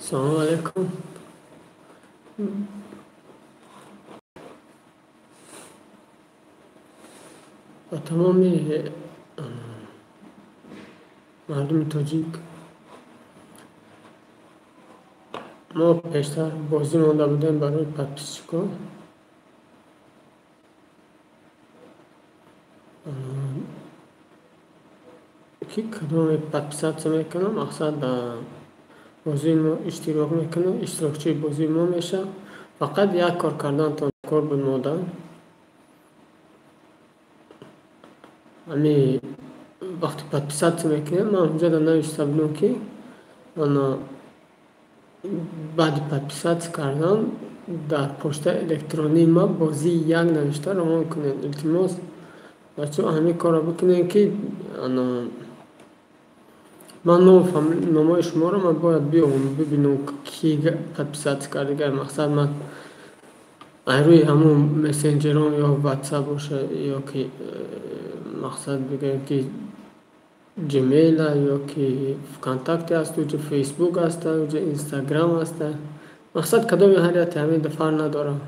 Салому алайкум. Ба тамоми мардуми тоҷик мо пештар бозӣ монда будем барои подписчикон. Ки кадоме подписаться мекунам, мақсад ба бозии мо иштирок мекунад, иштирокчии бозии мо мешавад. Фақат як кор кардантон кор буд мода. Ами вақте подписаться мекунем, ман ҳуҷҷата навишта будам, ки баъди подписаться кардан дар почтаи электронии ма бозии як навишта равон кунед. Илтимос, бачаҳо, ҳамин корро бикунед, ки ман номҳои шуморо ман бояд биёвам, бибинам, ки подписаться кардага. Мақсад, ман аз рӯи ҳамон мессенҷерон ё ватсап боша, ё ки мақсад бигӯем, ки Gmail ё ки ВКонтакте аст, уҷа Фейсбук аста, уҷа Инстаграм аста. Мақсад, кадоми ҳар яте ҳамин фарқ надорам.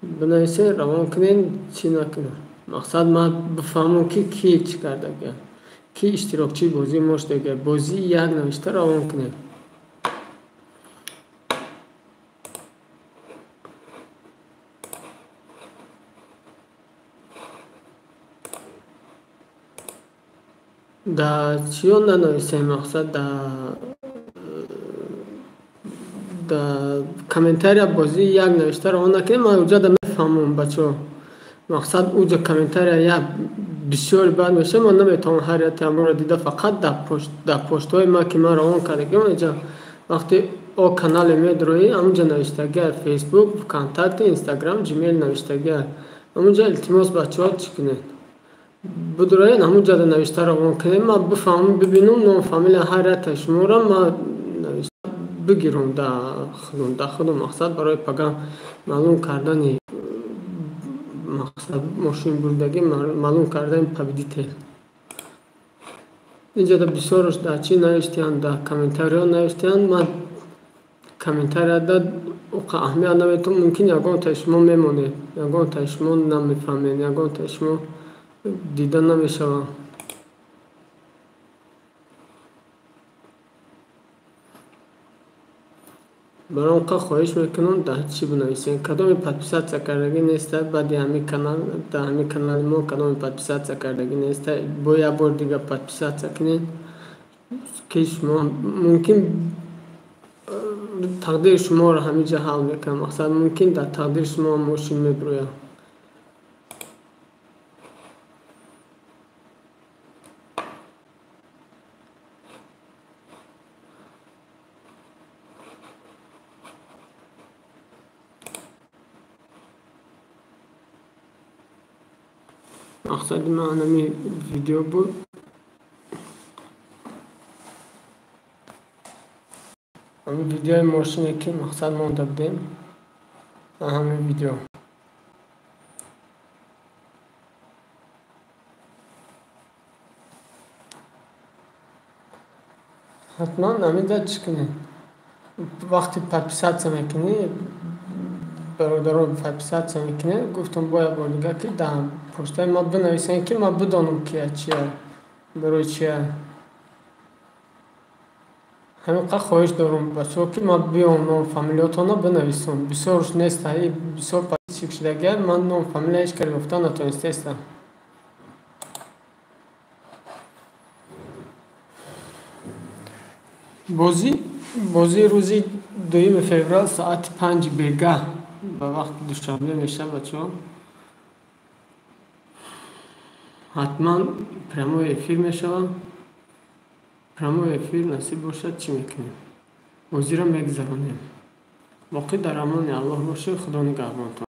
Бинависед, равон кунед, чӣ накунам. Мақсад, ман бифаҳмам, ки ки чӣ кардага, ки иштирокчии бозии мо шудага. Бозии як навишта равон кунед. Дар чиё нанависем, мақсад, дар комментария бозии як навишта равон накунем, ман уҷада мефаҳмам, бачаҳо. Мақсад, уҷа комментария як бисёри бад мешавад, ман наметавонам ҳар яте ҳамонро дида. Фақат дар поштҳои ман, ки ман равон кардагиам, инҷа вақте о канале медроӣ, ҳамунҷа навиштагиа Фейсбук, ВКонтакте, Инстаграм, Gmail навиштагиа. Ҳамунҷа, илтимос, бачаҳо, чӣ кунед? Бидроед, ҳамунҷада навишта равон кунед, ман бифаҳмам, бибинам ном, фамилия ҳар яте шуморо ман навишта бигирам дар худум. Мақсад, барои паган маълум кардани мақсад, мошин бурдагӣ, маълум кардани победитель. Инҷода бисёрш дар чӣ навиштиянд, дар комментариҳо навиштиянд. Ман комментарияда оқа аҳамият наметавонам. Мумкин ягонтаи шумо мемонед, ягонтаи шумо намефаҳмед, ягонтаи шумо дида намешавад. Барои он қа хоҳиш мекунам, дар чӣ бинависед. Кадоме подписаться кардагӣ неста, баъди ҳамин канал, дар ҳамин канали мо кадоме подписаться кардагӣ неста, бо як бори дига подписаться кунед, ки шумо мумкин тақдири шуморо ҳамин ҷа ҳал мекунад. Мақсад, мумкин дар тақдири шумо мошин мебирояд. Мақсади ман ҳамин видео буд. Ҳамин видеои мошине, ки мақсад монда будем, ҳамин видео. Ҳатман ҳаминҷа чӣ кунед? Вақте подписаться мекунӣ, бародарон, подписаться мекунед, гуфтам бо як бор дига, ки дар почтаи ман бинависем, ки ман бидонам, ки чия, барои чия. Ҳамин қадр хоҳиш дорам, бачаҳо, ки ман биём, ном фамилиятонро бинависам. Бисёрш нест, бисёр подписчик шудагиам, ман ном фамилия ҳеҷ кар ёфта натонистаистам. Бозии рӯзи 2 феврал соати 5 бегаҳ ба вақти Душанбе мешавад, бачаҳо. Ҳатман прямой эфир мешавад. Прямой эфир насиб бошад, чӣ мекунем? Бозиро мегузаронем. Боқӣ дар амони Аллоҳ бошед, Худо нигаҳбонтон.